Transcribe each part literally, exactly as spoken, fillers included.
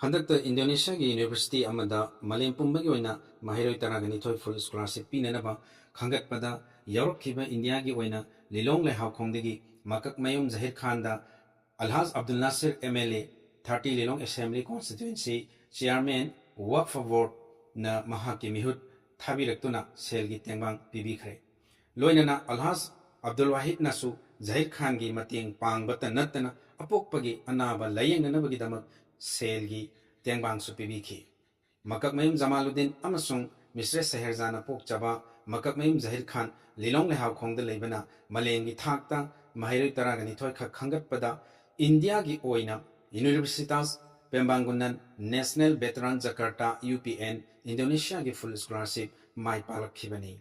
ꯍꯟꯗꯛꯇ ꯏꯟꯗꯣꯅꯦꯁꯤꯌꯥꯒꯤ ꯌꯨꯅꯤꯚꯔꯁꯤꯇꯤ ꯑꯃꯗ ꯃꯥꯂꯦꯝ ꯄꯨꯝꯕꯒꯤ ꯑꯣꯏꯅ ꯃꯍꯩꯔꯣꯏ ꯇꯔꯥꯒ ꯅꯤꯊꯣꯏ ꯐꯨꯜ ꯁ꯭ꯀꯣꯂꯥꯔꯁꯤꯞ ꯄꯤꯅꯅꯕ ꯈꯟꯒꯠꯄꯗ ꯌꯥꯎꯔꯛꯈꯤꯕ ꯏꯟꯗꯤꯌꯥꯒꯤ ꯑꯣꯏꯅ ꯂꯤꯂꯣꯡ ꯂꯩꯍꯥꯎꯈꯣꯡꯗꯒꯤ ꯃꯀꯛꯃꯌꯨꯝ ꯖꯍꯤꯔ ꯈꯥꯟꯗ Alhaj Abdul Nasir M L A, thirty Lilong assembly constituency chairman, Waqf ꯕꯣꯔꯗꯅ ꯃꯍꯥꯛꯀꯤ ꯃꯤꯍꯨꯠ ꯊꯥꯕꯤꯔꯛꯇꯨꯅ ꯁꯦꯜꯒꯤ ꯇꯦꯡꯕꯥꯡ ꯄꯤꯕꯤꯈ꯭ꯔꯦ꯫ ꯂꯣꯏꯅꯅ ꯑꯜꯍꯥꯖ ꯑꯕꯗꯨꯜ ꯋꯥꯍꯤꯗꯅꯁꯨ ꯖꯍꯤꯔ ꯈꯥꯟꯒꯤ ꯃꯇꯦꯡ ꯄꯥꯡꯕꯇ ꯅꯠꯇꯅ ꯑꯄꯣꯛꯄꯒꯤ ꯑꯅꯥꯕ ꯂꯥꯌꯦꯡꯅꯅꯕꯒꯤꯗꯃꯛ ꯁꯦꯜꯒꯤ ꯇꯦꯡꯕꯥꯡꯁꯨ ꯄꯤꯕꯤꯈꯤ꯫ ꯃꯀꯛꯃꯌꯨꯝ ꯖꯃꯥꯂꯨꯗꯤꯟ ꯑꯃꯁꯨꯡ ꯃꯤꯁ꯭ꯔꯦꯁ ꯁꯦꯍꯔꯖꯥꯅ ꯄꯣꯛꯆꯕ ꯃꯀꯛꯃꯌꯨꯝ ꯖꯍꯤꯔ ꯈꯥꯟ ꯂꯤꯂꯣꯡ ꯂꯩꯍꯥꯎꯈꯣꯡꯗ ꯂꯩꯕꯅ ꯃꯥꯂꯦꯝꯒꯤ ꯊꯥꯛꯇ ꯃꯍꯩꯔꯣꯏ ꯇꯔꯥꯒ ꯅꯤꯊꯣꯏ ꯈꯛ ꯈꯟꯒꯠꯄꯗ ꯏꯟꯗꯤꯌꯥꯒꯤ ꯑꯣꯏꯅ Universitas Pembangunan National Veteran Jakarta, U P N, ꯏꯟꯗꯣꯅꯦꯁꯤꯌꯥꯒꯤ ꯐꯨꯜ ꯁ꯭ꯀꯣꯂꯥꯔꯁꯤꯞ ꯃꯥꯏ ꯄꯥꯛꯂꯛꯈꯤꯕꯅꯤ꯫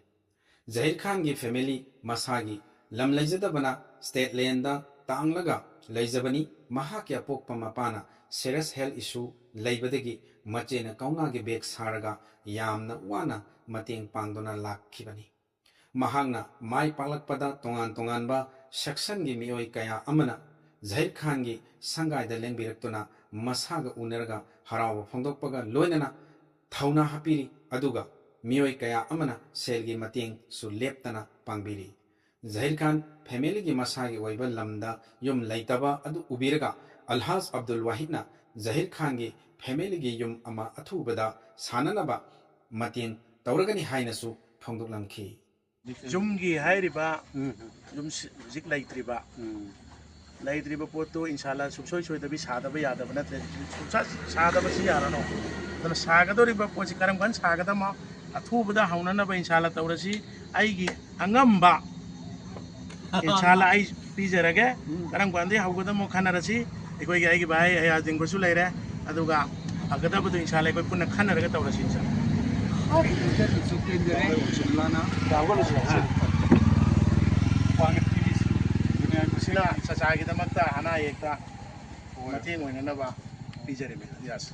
ꯖꯍꯤꯔ ꯈꯥꯟꯒꯤ ꯐꯦꯃꯤꯂꯤ ꯃꯁꯥꯒꯤ ꯂꯝ ꯂꯩꯖꯗꯕꯅ ꯁ꯭ꯇꯦꯠ ꯂꯦꯟꯗ ꯇꯥꯡꯂꯒ ꯂꯩꯖꯕꯅꯤ꯫ ꯃꯍꯥꯛꯀꯤ ꯑꯄꯣꯛꯄ ꯃꯄꯥꯅ ꯁꯦꯔꯤꯌꯁ ꯍꯦꯜꯊ ꯏꯁꯨ ꯂꯩꯕꯗꯒꯤ ꯃꯆꯦꯅ ꯀꯧꯅꯥꯒꯤ ꯕꯦꯒ ꯁꯥꯔꯒ ꯌꯥꯝꯅ ꯋꯥꯅ ꯃꯇꯦꯡ ꯄꯥꯡꯗꯨꯅ ꯂꯥꯛꯈꯤꯕꯅꯤ꯫ ꯃꯍꯥꯛꯅ ꯃꯥꯏ ꯄꯥꯛꯂꯛꯄꯗ ꯇꯣꯉꯥꯟ ꯇꯣꯉꯥꯟꯕ ꯁꯦꯛꯁꯟꯒꯤ ꯃꯤꯑꯣꯏ ꯀꯌꯥ ꯑꯃꯅ ꯖꯍꯤꯔ ꯈꯥꯟꯒꯤ ꯁꯪꯒꯥꯏꯗ ꯂꯦꯡꯕꯤꯔꯛꯇꯨꯅ ꯃꯁꯥꯒ ꯎꯅꯔꯒ ꯍꯔꯥꯎꯕ ꯐꯣꯡꯗꯣꯛꯄꯒ ꯂꯣꯏꯅꯅ ꯊꯧꯅꯥ ꯍꯥꯞꯄꯤꯔꯤ꯫ ꯑꯗꯨꯒ ꯃꯤꯑꯣꯏ ꯀꯌꯥ ꯑꯃꯅ ꯁꯦꯜꯒꯤ ꯃꯇꯦꯡꯁꯨ ꯂꯦꯞꯇꯅ ꯄꯥꯡꯕꯤꯔꯤ꯫ ꯖꯍꯤꯔ ꯈꯥꯟ ꯐꯦꯃꯤꯂꯤꯒꯤ ꯃꯁꯥꯒꯤ ꯑꯣꯏꯕ ꯂꯝꯗ ꯌꯨꯝ ꯂꯩꯇꯕ ꯑꯗꯨ ꯎꯕꯤꯔꯒ ꯑꯜꯍꯥꯖ ꯑꯕꯗꯨꯜ ꯋꯥꯍꯤꯗꯅ ꯖꯍꯤꯔ ꯈꯥꯟꯒꯤ ꯐꯦꯃꯤꯂꯤꯒꯤ ꯌꯨꯝ ꯑꯃ ꯑꯊꯨꯕꯗ ꯁꯥꯅꯅꯕ ꯃꯇꯦꯡ ꯇꯧꯔꯒꯅꯤ ꯍꯥꯏꯅꯁꯨ ꯐꯣꯡꯗꯣꯛꯂꯝꯈꯤ꯫ ꯌꯨꯝꯒꯤ ꯍꯥꯏꯔꯤꯕ ꯎꯝ꯫ ꯌꯨꯝ ꯁꯤ-, ꯍꯧꯖꯤꯛ ꯂꯩꯇ꯭ꯔꯤꯕ, ꯎꯝ꯫ ꯂꯩꯇ꯭ꯔꯤꯕ ꯄꯣꯠꯇꯨ ꯏꯟꯁꯥꯜꯂꯥ ꯁꯨꯡꯁꯣꯏ ꯁꯣꯏꯗꯕꯤ ꯁꯥꯗꯕ ꯌꯥꯗꯕ ꯅꯠꯇ꯭ꯔꯦ꯫ ꯁꯨꯡꯁꯥ ꯁꯥꯗꯕꯁꯤ ꯌꯥꯔꯅꯣ꯫ ꯑꯗꯨꯅ ꯁꯥꯒꯗꯧꯔꯤꯕ ꯄꯣꯠꯁꯤ ꯀꯔꯝ ꯀꯥꯟꯗ ꯁꯥꯒꯗꯃꯣ, ꯑꯊꯨꯕꯗ ꯍꯧꯅꯅꯕ ꯏꯟꯁꯥꯜꯂꯥ ꯇꯧꯔꯁꯤ꯫ ꯑꯩꯒꯤ ꯑꯉꯝꯕ ꯏꯟꯁꯥꯜꯂꯥ ꯑꯩ ꯄꯤꯖꯔꯒꯦ꯫ ꯎꯝ꯫ ꯀꯔꯝ ꯀꯥꯟꯗꯒꯤ ꯍꯧꯒꯗꯃꯣ ꯈꯟꯅꯔꯁꯤ꯫ ꯑꯩꯈꯣꯏꯒꯤ, ꯑꯩꯒꯤ ꯚꯥꯏ ꯑꯌꯥꯖꯤꯡꯕꯁꯨ ꯂꯩꯔꯦ, ꯑꯗꯨꯒ ꯐꯒꯗꯕꯗꯨ ꯏꯟꯁꯥꯜꯂꯥ ꯑꯩꯈꯣꯏ ꯄꯨꯟꯅ ꯈꯟꯅꯔꯒ ꯇꯧꯔꯁꯤ ꯏꯟꯁꯥꯜꯂꯥ꯫ ꯁꯤꯅ ꯆꯆꯥꯒꯤꯗꯃꯛꯇ ꯑꯅꯥ ꯑꯌꯦꯛꯇ ꯃꯇꯦꯡ ꯑꯣꯏꯅꯅꯕ ꯄꯤꯖꯔꯤꯕꯅꯤ꯫ ꯌꯥꯁꯤ꯫